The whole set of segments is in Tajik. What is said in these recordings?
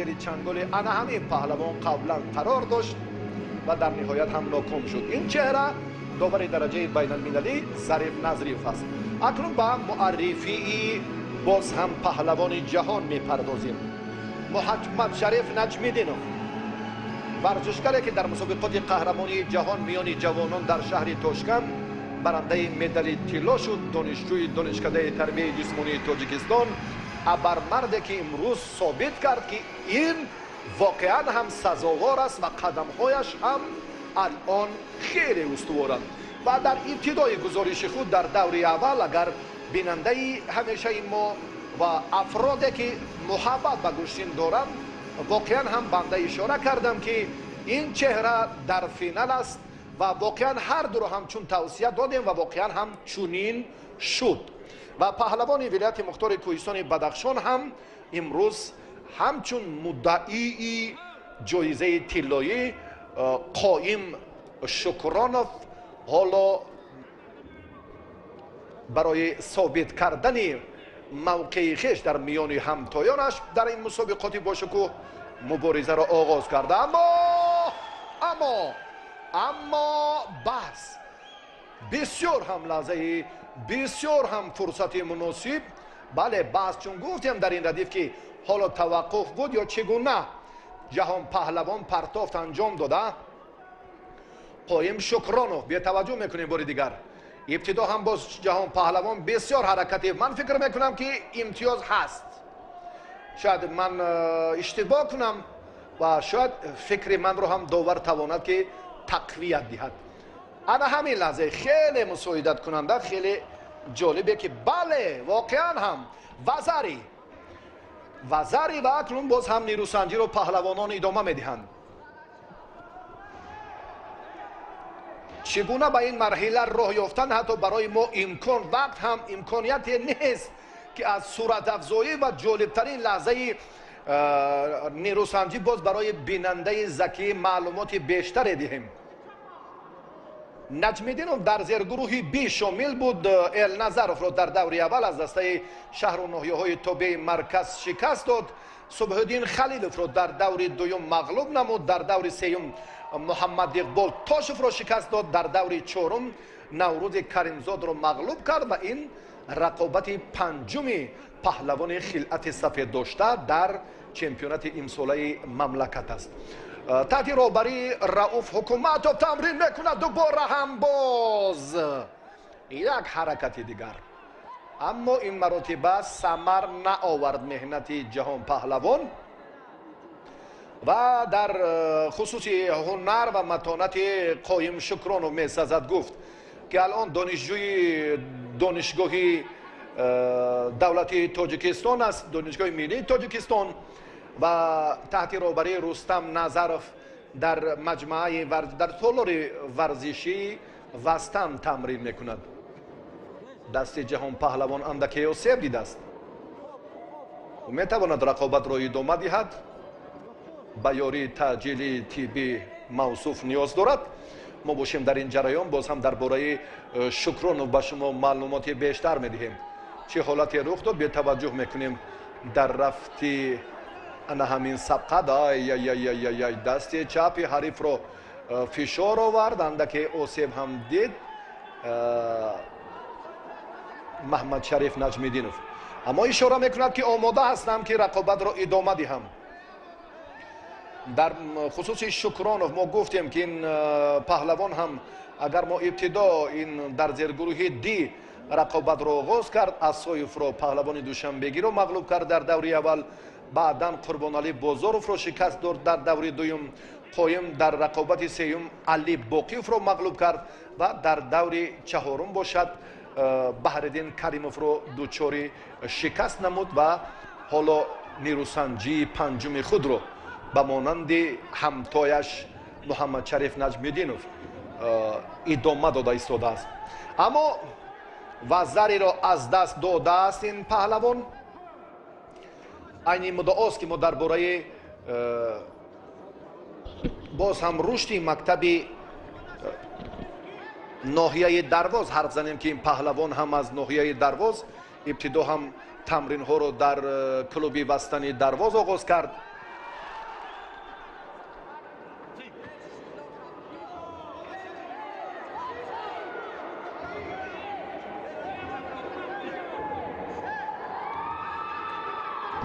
Зери чанголи ана ҳамин паҳлавон қаблан қарор дошт ва дар ниҳоят ҳам ноком шуд. Ин чеҳра довари дараҷаи байналмилалӣ Зариф Назриев аст. Акнун ба муаррифии боз ҳам паҳлавони ҷаҳон мепардозем. Муҳаммадшариф Наҷмиддинов, варзишгаре ки дар мусобиқоти қаҳрамонии ҷаҳон миёни ҷавонон дар шаҳри Тошканд барандаи медали тилло шуд, донишҷӯи Донишкадаи тарбияи ҷисмонии Тоҷикистон, абармарде ки имрӯз собит кард, ки ин воқеан ҳам сазовор аст ва қадамҳояш ҳам алон хеле устуворанд. Ва дар ибтидои гузориши худ дар даври аввал, агар бинандаи ҳамешаи мо ва афроде ки муҳаббат ба гӯштин доранд, воқеан ҳам банда ишора кардам, ки ин чеҳра дар финал аст ва воқеан ҳар дуро ҳамчун тавсия додем ва воқеан ҳам чунин шуд. Ва паҳлавони вилояти мухтори кӯҳистони Бадахшон ҳам имрӯз ҳамчун муддаии ҷоизаи тиллоӣ Қоим Шукронов ҳоло барои собит кардани мавқеи хеш дар миёни ҳамтоёнаш дар ин мусобиқоти бошукӯҳ муборизаро оғоз карда. Аммо баҳс бисёр ҳам лаҳзаи бисёр ҳам фурсати муносиб. Бале, баҳс, чун гуфтем дар ин радиф, ки ҳоло таваққуф буд ё чӣ гуна Ҷаҳон паҳлавон партофт анҷом дода. Қоим Шукронов бетаваҷҷӯҳ мекунем бори дигар. Ибтидо ҳам боз Ҷаҳон паҳлавон бисёр ҳаракати, ман фикр мекунам, ки имтиёз ҳаст. Шояд ман иштибоҳ кунам ва шояд фикри манро ҳам довар тавонад, ки тақвият диҳад. Ана ҳамин лаҳза хеле мусоидаткунанда, хеле ҷолибе, ки бале, воқеан ҳам вазари, вазари. Ва акнун боз ҳам нерӯсанҷиро паҳлавонон идома медиҳанд. Чӣ гуна ба ин марҳила роҳ ёфтан, ҳатто барои мо имкон вақт ҳам имконияте нест, ки аз суратафзоӣ ва ҷолибтарин лаҳзаи нерӯсанҷӣ боз барои бинандаи закӣ маълумоти бештаре диҳем. Наҷмиддинов дар зергурӯҳи Би шомил буд. Элназаровро дар даври аввал аз дастаи шаҳру ноҳияҳои тобеи марказ шикаст дод. Субҳиддин Халиловро дар даври дуюм мағлуб намуд. Дар даври сеюм Муҳаммад Иқбол Тошевро шикаст дод. Дар даври чорум Наврӯзи Каримзодро мағлуб кард ва ин рақобати панҷуми паҳлавони хилъати сафед дошта дар чемпионати имсолаи мамлакат аст. Таҳти роҳбарии Рауф Ҳукуматов тамрин мекунад. Дубора ҳам боз як ҳаракати дигар, аммо ин маротиба самар наовард меҳнати Ҷаҳон паҳлавон. Ва дар хусуси ҳунар ва матонати Қоим Шукронов месазад гуфт, ки алон донишҷӯи Донишгоҳи давлатии Тоҷикистон аст, Донишгоҳи миллии Тоҷикистон, ва таҳти роҳбарии Рустам Назаров дар маҷмӯаи, дар толори варзишии Вастан тамрин мекунад. Дасти Ҷаҳон паҳлавон андаке осеб дидааст. Ӯ метавонад рақобатро идома диҳад, ба ёрии таъҷилии тиббӣ мавсуф ниёз дорад. Мо бошем, дар ин ҷараён боз ҳам дар бораи Шукронов ба шумо маълумоти бештар медиҳем. Чӣ ҳолате рух дод, бетаваҷҷӯҳ мекунем дар рафти ана ҳамин сабқат. Ай-яй-яй-яй, дасти чапи ҳарифро фишор овард, андаке осеб ҳам дид Маҳмадшариф Наҷмиддинов, аммо ишора мекунад, ки омода ҳастам, ки рақобатро идома диҳам. Дар хусуси Шукронов мо гуфтем, ки ин паҳлавон ҳам, агар мо ибтидо ин дар зергурӯҳи Ди рақобатро оғоз кард, Асоевро, паҳлавони душанбегиро мағлуб кард дар даври аввал, баъдан Қурбоналӣ Бозоровро шикаст дод дар даври дуюм, Қоим дар рақобати сеюм Али Боқиевро мағлуб кард ва дар даври чаҳорум бошад, Баҳриддин Каримовро дучори шикаст намуд ва ҳоло нерӯсанҷии панҷуми худро ба монанди ҳамтояш Муҳаммадшариф Наҷмиддинов идома дода истодааст. Аммо вазариро аз даст додааст ин паҳлавон. Айни муддаост, ки мо дар бораи боз ҳам рушди мактаби ноҳияи Дарвоз ҳарф занем, ки ин паҳлавон ҳам аз ноҳияи Дарвоз, ибтидо ҳам тамринҳоро дар клуби Вастани Дарвоз оғоз кард.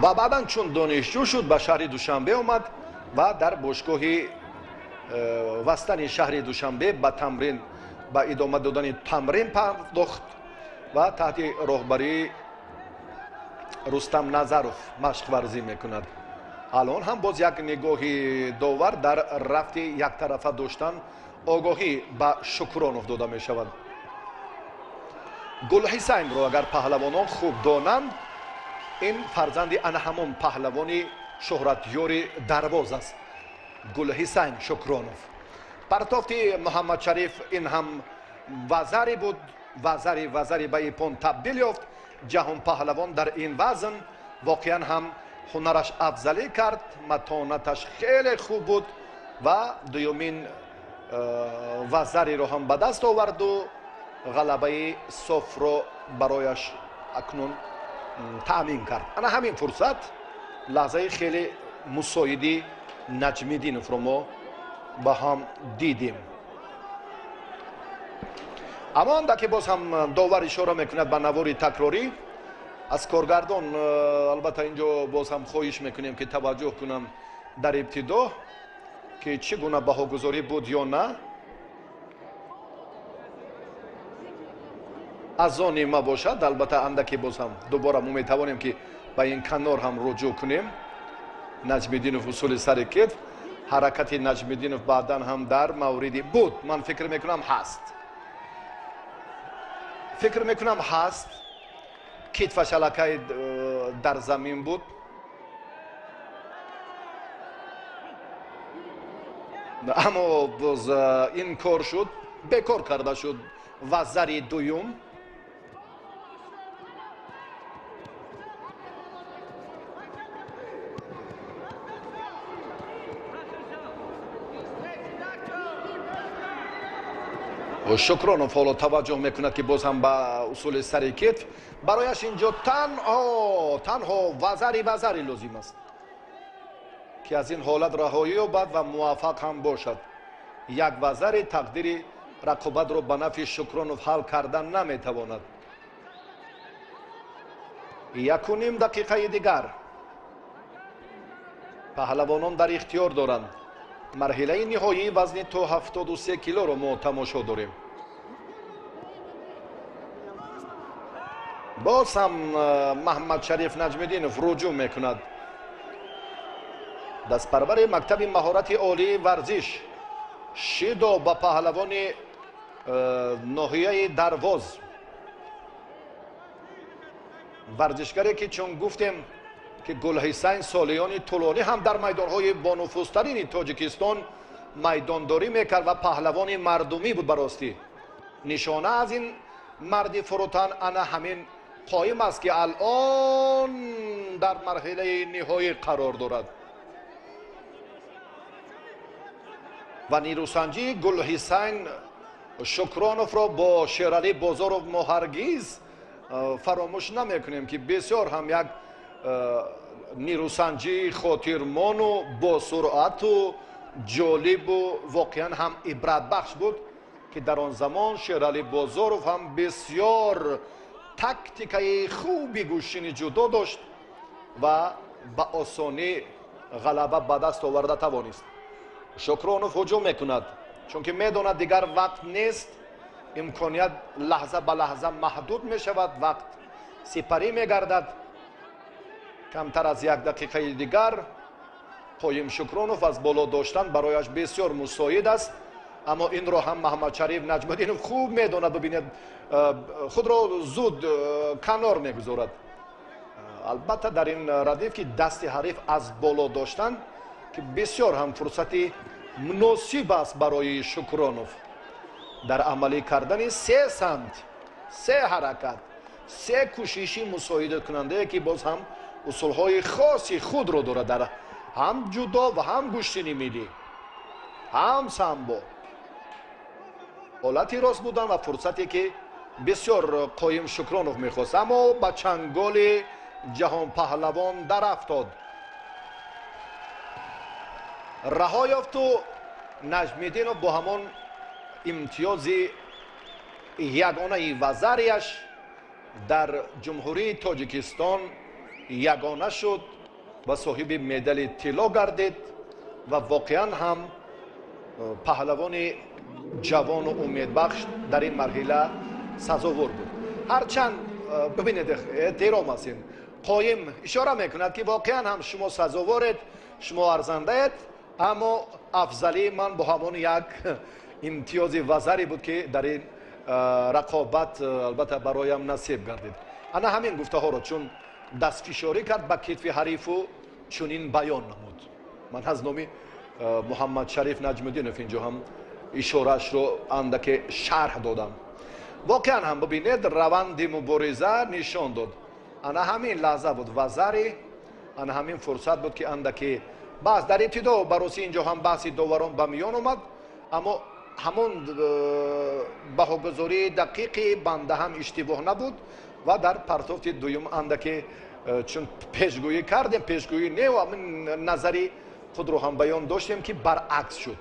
Ва баъдан чун донишҷӯ шуд, ба шаҳри Душанбе омад ва дар бошгоҳи вастани шаҳри Душанбе ба тамрин, ба идома додани тамрин пардохт ва таҳти роҳбарии Рустам Назаров машқварзӣ мекунад. Алон ҳам боз як нигоҳи довар дар рафти яктарафа доштан огоҳӣ ба Шукронов дода мешавад. Гулҳисайнро агар паҳлавонон хуб донанд, ин фарзанди ана ҳамон паҳлавони шӯҳратёри Дарвоз аст, Гулҳисайн Шукронов. Партофти Муҳаммадшариф ин ҳам вазаре буд, вазари ба ипон табдил ёфт. Ҷаҳонпаҳлавон дар ин вазн воқеан ҳам ҳунараш афзалӣ кард, матонаташ хеле хуб буд ва дуюмин вазареро ҳам ба даст оварду ғалабаи софро барояш акнун таъмин кард. Ана ҳамин фурсат лаҳзаи хеле мусоиди Наҷмиддиновро мо ба ҳам дидем. Аммо андаке боз ҳам довар ишора мекунад ба навори такрорӣ. Аз коргардон албатта инҷо боз ҳам хоҳиш мекунем, ки таваҷҷӯҳ кунам дар ибтидо, ки чӣ гуна баҳогузорӣ буд ё на. Аз они ма бошад, албатта андаке боз ҳам дубора мо метавонем, ки ба ин канор ҳам руҷӯъ кунем. Наҷмиддинов усули сари кетф, ҳаракати Наҷмиддинов баъдан ҳам дар мавриди буд. Ман фикр мекунам ҳаст, фикр мекунам ҳаст. Китфаш аллакай дар замин буд. Аммо боз ин кор шуд, бекор карда шуд вазари дуюм. Шукронов ҳоло таваҷҷӯҳ мекунад, ки боз ҳам ба усули сари кетф барояш инҷо танҳо вазари лозим аст, ки аз ин ҳолат раҳоӣ ёбад ва муваффақ ҳам бошад. Як вазари тақдири рақобатро ба нафъи Шукронов ҳал кардан наметавонад. 1.5 дақиқаи дигар паҳлавонон дар ихтиёр доранд. Марҳилаи ниҳоии вазни то 73 килоро мо тамошо дорем. Боз ҳам Маҳмадшариф Наҷмиддинов руҷӯъ мекунад. Дастпарвари мактаби маҳорати олии варзиш шидо ба паҳлавони ноҳияи Дарвоз, варзишгаре ки чун гуфтем ки Гулҳисайн солиёни тӯлонӣ ҳам дар майдонҳои бонуфузтарини Тоҷикистон майдондорӣ мекард ва паҳлавони мардумӣ буд. Баростӣ нишона аз ин марди фурӯтан ана ҳамин қоим аст, ки алон дар марҳилаи ниҳоӣ қарор дорад ва нерӯсанҷии Гулҳисайн Шукроновро бо Шералӣ Бозоров мо ҳаргиз фаромӯш намекунем, ки бисёр ҳам як нерӯсанҷии хотирмону босуръату ҷолибу воқеан ҳам ибратбахш буд, ки дар он замон Шералӣ Бозоров ҳам бисёр тактикаи хуби гӯштини ҷудо дошт ва ба осонӣ ғалаба ба даст оварда тавонист. Шукронов ҳуҷум мекунад, чунки медонад дигар вақт нест, имконият лаҳза ба лаҳза маҳдуд мешавад, вақт сипарӣ мегардад. Камтар аз 1 дақиқаи дигар Қоим Шукронов аз боло доштан барояш бисёр мусоид аст, аммо инро ҳам Маҳмадшариф Наҷмиддинов хуб медонад. Бибинед, худро зуд канор мегузорад. Албатта дар ин радиф, ки дасти ҳариф аз боло доштан, ки бисёр ҳам фурсати муносиб аст барои Шукронов дар амалӣ кардани 3 самт, 3 ҳаракат, 3 кӯшиши мусоидаткунандае, ки боз ҳам усулҳои хоси худро дорад дар ҳам ҷудо ва ҳам гӯштини миллӣ, ҳам самбо. Ҳолати рост будан ва фурсате, ки бисёр Қоим Шукронов мехост, аммо ба чанголи ҷаҳонпаҳлавон дарафтод. Раҳо ёфту Наҷмиддинов бо ҳамон имтиёзи ягонаи вазарияш дар Ҷумҳурии Тоҷикистон ягона шуд. Ва соҳиби медали тилло гардид ва воқеан ҳам паҳлавони ҷавону умедбахш дар ин марҳила сазовор буд. Ҳарчанд, бибинед, эҳтиром аст, ин қоим ишора мекунад, ки воқеан ҳам шумо сазоворед, шумо арзандаед, аммо афзалии ман бо ҳамон як имтиёзи вазаре буд, ки дар ин рақобат албатта бароям насиб гардид. Ана ҳамин гуфтаҳоро чун дастфишорӣ кард ба китфи ҳарифу чунин баён намуд. Ман аз номи Муҳаммадшариф Наҷмуддинов инҷо ҳам ишораашро андаке шарҳ додам. Воқеан ҳам, бибинед, раванди мубориза нишон дод, ана ҳамин лаҳза буд вазари, ана ҳамин фурсат буд, ки андаке баҳс дар ибтидо баросӣ инҷо ҳам баҳси доварон ба миён омад, аммо ҳамон баҳогузории дақиқи банда ҳам иштибоҳ набуд ва дар партофти дуюм андаке чун пешгӯӣ кардем, пешгӯӣ не, ҳамин назари худро ҳам баён доштем, ки баръакс шуд.